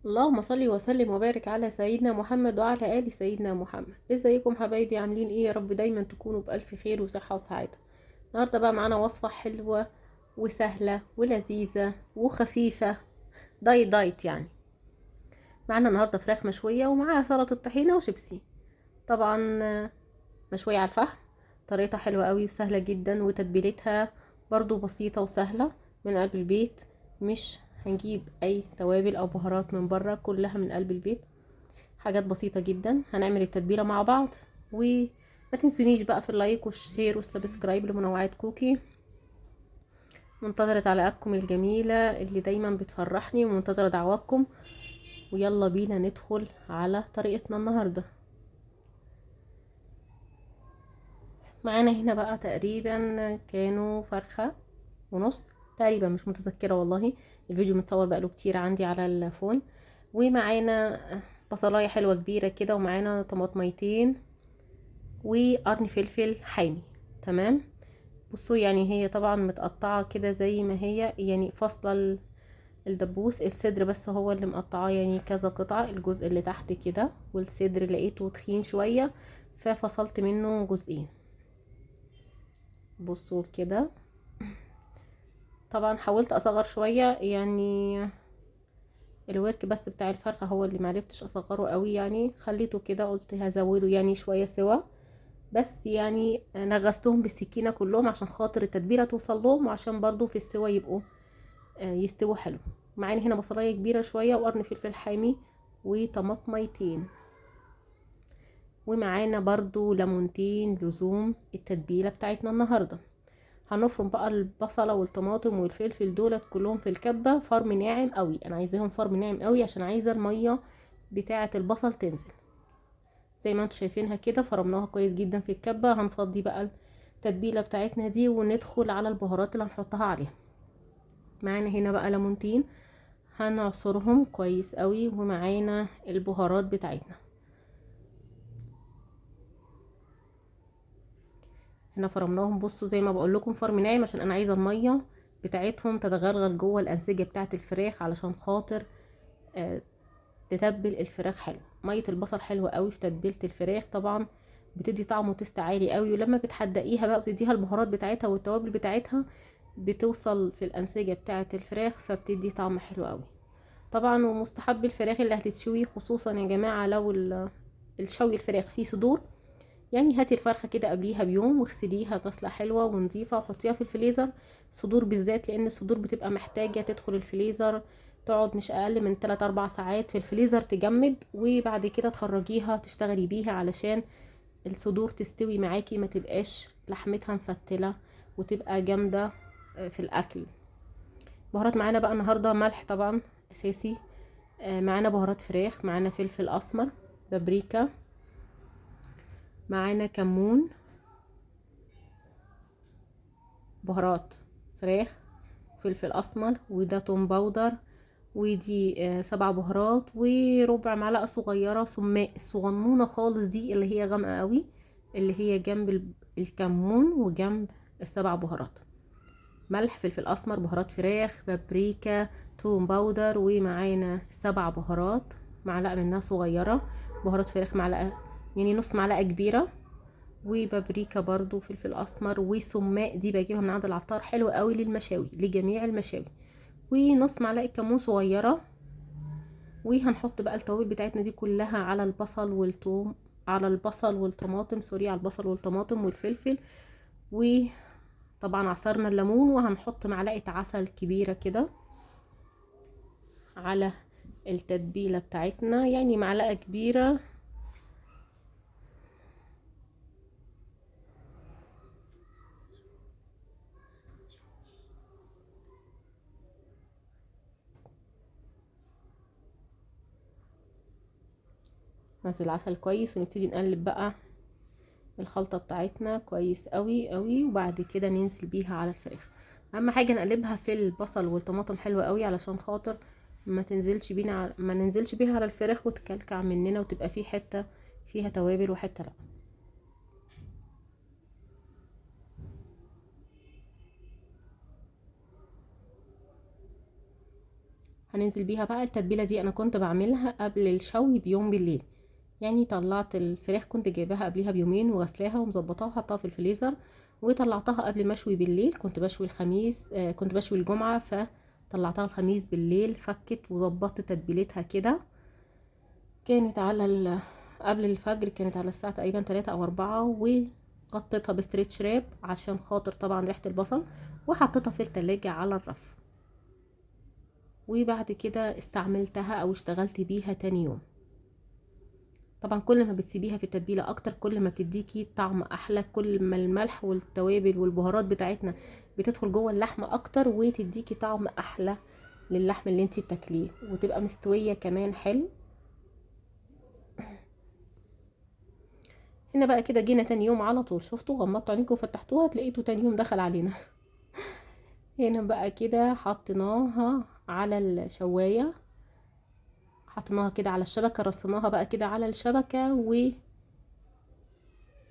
اللهم صل وسلم وبارك على سيدنا محمد وعلى آل سيدنا محمد. ازيكم حبايبي؟ عاملين ايه؟ يا رب دايما تكونوا بألف خير وصحة وسعادة. النهارده بقى معانا وصفة حلوة وسهلة ولذيذة وخفيفة، diet diet يعني. معانا النهارده فراخ مشوية ومعاها سلطة طحينة وشيبسي، طبعا مشوية على الفحم. طريقتها حلوة قوي وسهلة جدا، وتتبيلتها برضو بسيطة وسهلة من قلب البيت، مش هنجيب اي توابل او بهارات من بره، كلها من قلب البيت، حاجات بسيطة جدا. هنعمل التتبيلة مع بعض، وما تنسونيش بقى في ال like وال share وال subscribe لمنوعات كوكي. منتظرة تعليقاتكم الجميلة اللي دايما بتفرحني، ومنتظرة دعواتكم. ويلا بينا ندخل على طريقتنا النهاردة. معانا هنا بقى تقريبا كانوا فرخة ونص تقريبا، مش متذكرة والله، الفيديو متصور بقاله كتير عندي على الفون. ومعانا بصلاية حلوة كبيرة كده، ومعانا طماطميتين وقرن فلفل حامي. تمام، بصوا يعني هي طبعا متقطعة كده زي ما هي، يعني فاصلة الدبوس، الصدر بس هو اللي مقطعاه يعني كذا قطعة، الجزء اللي تحت كده، والصدر لقيته تخين شوية ففصلت منه جزئين. بصوا كده، طبعا حاولت اصغر شوية يعني الورك بس بتاع الفرخة هو اللي معرفتش اصغره قوي، يعني خليته كده، قلت هزوده يعني شوية سوا، بس يعني نغزتهم بالسكينة كلهم عشان خاطر التتبيلة توصل لهم، وعشان برضو في السوا يبقوا يستووا حلو. معانا هنا بصلاية كبيرة شوية وقرن فلفل حامي وطماطميتين، ومعانا برضو ليمونتين لزوم التتبيلة بتاعتنا النهاردة. هنفرم بقى البصلة والطماطم والفلفل دولت كلهم في الكبة فرم ناعم قوي، انا عايزاهم فرم ناعم قوي عشان عايزة المية بتاعة البصل تنزل. زي ما انتم شايفينها كده فرمناها كويس جدا في الكبة. هنفضي بقى التتبيلة بتاعتنا دي وندخل على البهارات اللي هنحطها عليها. معانا هنا بقى ليمونتين هنعصرهم كويس قوي، ومعانا البهارات بتاعتنا. هنا فرمناهم، بصوا زي ما بقول لكم فرم ناعم عشان انا عايزه المية بتاعتهم تتغلغل جوه الانسجة بتاعه الفراخ علشان خاطر تتبل الفراخ حلو. مية البصل حلوة قوي في تتبيله الفراخ، طبعا بتدي طعم وتست عالي قوي، ولما بتحدقيها بقى وتديها البهارات بتاعتها والتوابل بتاعتها بتوصل في الانسجة بتاعه الفراخ، فبتدي طعم حلو قوي طبعا. ومستحب الفراخ اللي هتتشوي، خصوصا يا جماعة لو الشوي الفراخ فيه صدور، يعني هاتي الفرخه كده قبليها بيوم واغسليها غسله حلوة ونظيفه وحطيها في الفريزر، الصدور بالذات لان الصدور بتبقى محتاجه تدخل الفريزر، تقعد مش اقل من 3-4 ساعات في الفريزر تجمد، وبعد كده تخرجيها تشتغلي بيها علشان الصدور تستوي معاكي، ما تبقاش لحمتها مفتله وتبقى جامدة في الاكل. بهارات معانا بقى النهارده ملح طبعا اساسي، معانا بهارات فراخ، معانا فلفل اسمر، بابريكا، معانا كمون، بهارات فراخ، فلفل اسمر، وده توم powder، ودي 7 بهارات، وربع معلقه صغيرة سماق الصغنونه خالص دي اللي هي غامقه قوي، اللي هي جنب الكمون وجنب ال7 بهارات. ملح، فلفل اسمر، بهارات فراخ، بابريكا، توم powder، ومعانا 7 بهارات، معلقه منها صغيرة بهارات فراخ، معلقه يعني نص معلقه كبيرة، وبابريكا برضو، فلفل اسمر، وسماق دي بجيبها من عند العطار، حلوة قوي للمشاوي، لجميع المشاوي، ونص معلقه كمون صغيرة. وهنحط بقى التوابل بتاعتنا دي كلها على البصل والثوم، على البصل والطماطم، سوري، على البصل والطماطم والفلفل، وطبعا عصرنا الليمون، وهنحط معلقه عسل كبيرة كده على التتبيله بتاعتنا، يعني معلقه كبيرة. نزل العسل كويس، ونبتدي نقلب بقى الخلطة بتاعتنا كويس قوي قوي، وبعد كده ننزل بيها على الفراخ. اهم حاجة نقلبها في البصل والطماطم حلوة قوي علشان خاطر ما تنزلش بينا ما ننزلش بيها على الفراخ وتكلكع مننا، وتبقى في حتة فيها توابل وحتة لا. هننزل بيها بقى التتبيله دي. انا كنت بعملها قبل الشوي بيوم بالليل، يعني طلعت الفراخ كنت جايباها قبليها بيومين وغسلاها ومظبطاها وحطاها في الفريزر، وطلعتها قبل ما اشوي بالليل. كنت بشوي الخميس، كنت بشوي الجمعة، فطلعتها الخميس بالليل، فكت وظبطت تتبيلتها كده. كانت على قبل الفجر، كانت على الساعة تقريبا 3 او 4، وغطيتها ب stretch wrap عشان خاطر طبعا ريحه البصل، وحطيتها في التلاجة على الرف. وبعد كده استعملتها او اشتغلت بيها تاني يوم. طبعا كل ما بتسيبيها في التتبيله اكتر كل ما بتديكي طعم احلى، كل ما الملح والتوابل والبهارات بتاعتنا بتدخل جوه اللحمة اكتر وتديكي طعم احلى للحم اللي انتي بتاكليه، وتبقى مستوية كمان حلو. هنا بقى كده جينا تاني يوم على طول، شفتوا غمضتوا عينيكم وفتحتوها تلاقيته تاني يوم دخل علينا. هنا بقى كده حطيناها على الشوايه، حطيناها كده على الشبكة، رصيناها بقى كده على الشبكة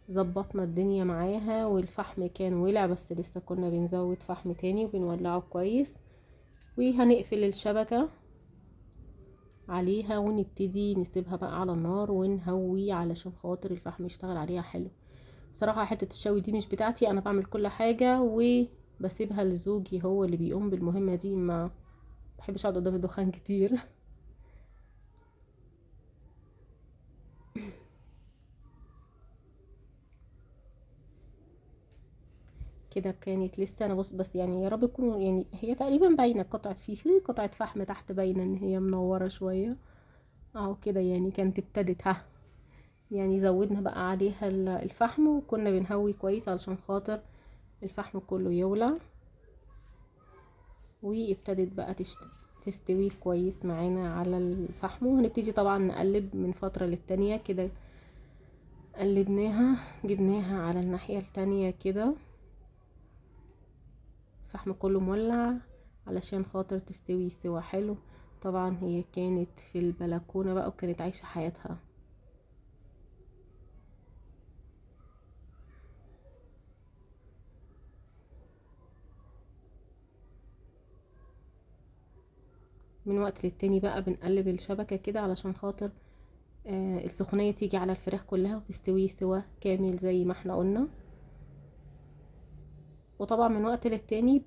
وظبطنا الدنيا معاها. والفحم كان ولع بس لسه كنا بنزود فحم تاني وبنولعه كويس. وهنقفل الشبكة عليها ونبتدي نسيبها بقى على النار ونهوي علشان خاطر الفحم يشتغل عليها حلو. صراحة حتة الشوي دي مش بتاعتي، انا بعمل كل حاجة وبسيبها لزوجي، هو اللي بيقوم بالمهمه دي، ما بحبش اقعد قدام الدخان كتير. كده كانت لسه انا بص، بس يعني يا رب تكون يعني هي تقريبا باينة، قطعه في قطعه فحم تحت باينة ان هي منورة شوية اهو كده، يعني كانت ابتدت ها، يعني زودنا بقى عليها الفحم وكنا بنهوي كويس علشان خاطر الفحم كله يولع. وابتدت بقى تستوي كويس معانا على الفحم. وهنبتدي طبعا نقلب من فترة للتانيه كده، قلبناها جبناها على الناحية التانية كده، الفحم كله مولع علشان خاطر تستوي سوا حلو. طبعا هي كانت في البلكونه بقى وكانت عايشه حياتها. من وقت للتاني بقى بنقلب الشبكة كده علشان خاطر السخونيه تيجي على الفراخ كلها وتستوي سوا كامل زي ما احنا قلنا. وطبعا من وقت للتاني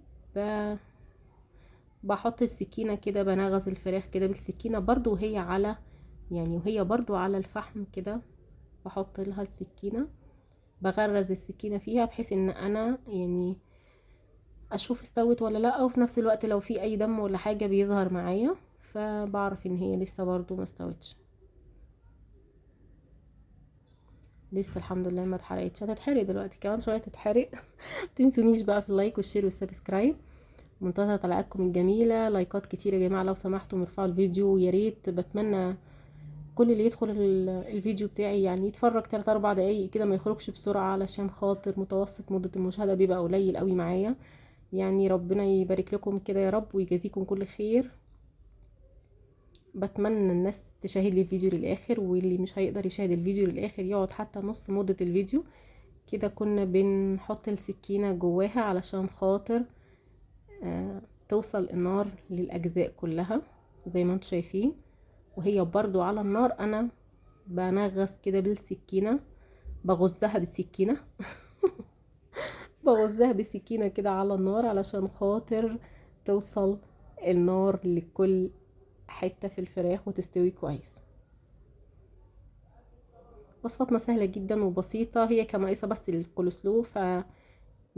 بحط السكينة كده، بنغز الفراخ كده بالسكينة برضو، وهي على يعني وهي برضو على الفحم كده بحط لها السكينة، بغرز السكينة فيها بحيث ان انا يعني اشوف استوت ولا لا، وفي نفس الوقت لو في اي دم ولا حاجة بيظهر معايا فبعرف ان هي لسه برضو ما استوتش. لسه الحمد لله ما اتحرقتش، هتتحرق دلوقتي كمان شوية تتحرق. متنسونيش بقى في ال like وال share وال subscribe. منتظره تعليقاتكم الجميلة، لايكات كتير يا جماعة لو سمحتم، ارفعوا الفيديو يا ريت. بتمنى كل اللي يدخل الفيديو بتاعي يعني يتفرج 3-4 دقايق كده، ما يخرجش بسرعة علشان خاطر متوسط مده المشاهدة بيبقى قليل قوي معايا. يعني ربنا يبارك لكم كده يا رب ويجازيكم كل خير. بتمنى الناس تشاهد لي الفيديو للاخر، واللي مش هيقدر يشاهد الفيديو للاخر يقعد حتى نص مدة الفيديو كده. كنا بنحط السكينة جواها علشان خاطر توصل النار للأجزاء كلها زي ما انتم شايفين، وهي برضو على النار انا بنغص كده بالسكينة، بغزها بالسكينة بغزها بالسكينة كده على النار علشان خاطر توصل النار لكل حتة في الفراخ وتستوي كويس. وصفتنا سهلة جدا وبسيطة، هي كان ناقصة بس الكولسلو، فما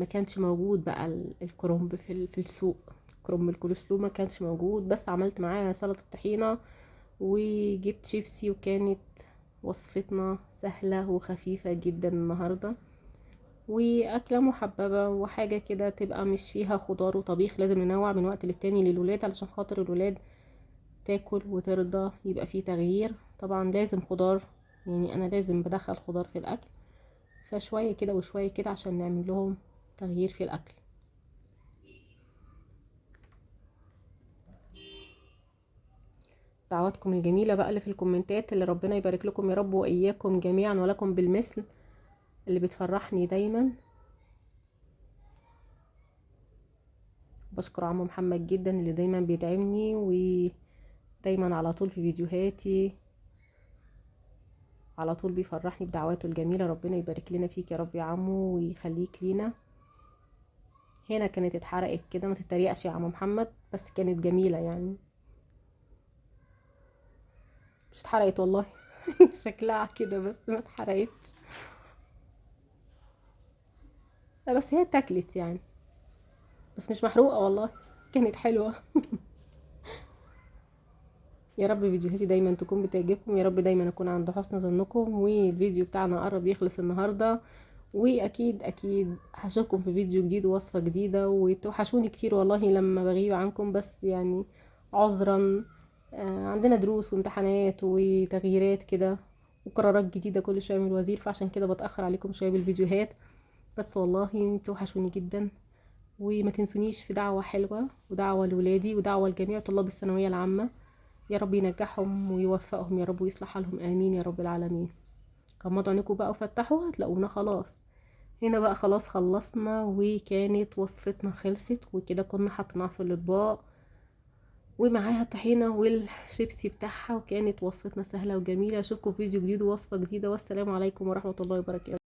كانش موجود بقى الكرنب في السوق، كرنب الكولسلو ما كانش موجود، بس عملت معاها سلطة طحينة وجبت شيبسي، وكانت وصفتنا سهلة وخفيفة جدا النهاردة، وأكلة محببة وحاجة كده تبقى مش فيها خضار وطبيخ. لازم ننوع من وقت للتاني للولاد علشان خاطر الولاد تاكل وترضى، يبقى فيه تغيير. طبعا لازم خضار، يعني انا لازم بدخل خضار في الاكل، فشوية كده وشوية كده عشان نعمل لهم تغيير في الاكل. دعواتكم الجميلة بقى اللي في الكومنتات، اللي ربنا يبارك لكم يا رب واياكم جميعا ولكم بالمثل، اللي بتفرحني دايما. بشكر عمو محمد جدا اللي دايما بيدعمني دايما على طول في فيديوهاتي، على طول بيفرحني بدعواته الجميلة. ربنا يبارك لنا فيك يا رب يا عمو ويخليك لينا. هنا كانت اتحرقت كده، ما تتريقش يا عم محمد، بس كانت جميلة يعني، مش اتحرقت والله شكلها كده بس ما اتحرقتش، لا بس هي اتاكلت يعني، بس مش محروقة والله، كانت حلوة. يا رب فيديوهاتي دايما تكون بتعجبكم، يا رب دايما اكون عند حسن ظنكم. والفيديو بتاعنا قرب يخلص النهارده، واكيد اكيد هشوفكم في فيديو جديد ووصفه جديدة. وبتوحشوني كتير والله لما بغيب عنكم، بس يعني عذرا، عندنا دروس وامتحانات وتغييرات كده وقرارات جديدة كل شوية من الوزير، فعشان كده بتاخر عليكم شوية بالفيديوهات، بس والله بتوحشوني جدا. وما تنسونيش في دعوه حلوة، ودعوة لولادي، ودعوة لجميع طلاب الثانوية العامة، يا رب ينجحهم ويوفقهم يا رب ويصلح حالهم، امين يا رب العالمين. غمضوا عينيكم بقى وفتحوا، هتلاقونا خلاص هنا بقى، خلاص خلصنا وكانت وصفتنا خلصت، وكده كنا حطيناها في الاطباق ومعاها الطحينه والشيبسي بتاعها، وكانت وصفتنا سهلة وجميلة. اشوفكم في فيديو جديد ووصفه جديدة، والسلام عليكم ورحمة الله وبركاته.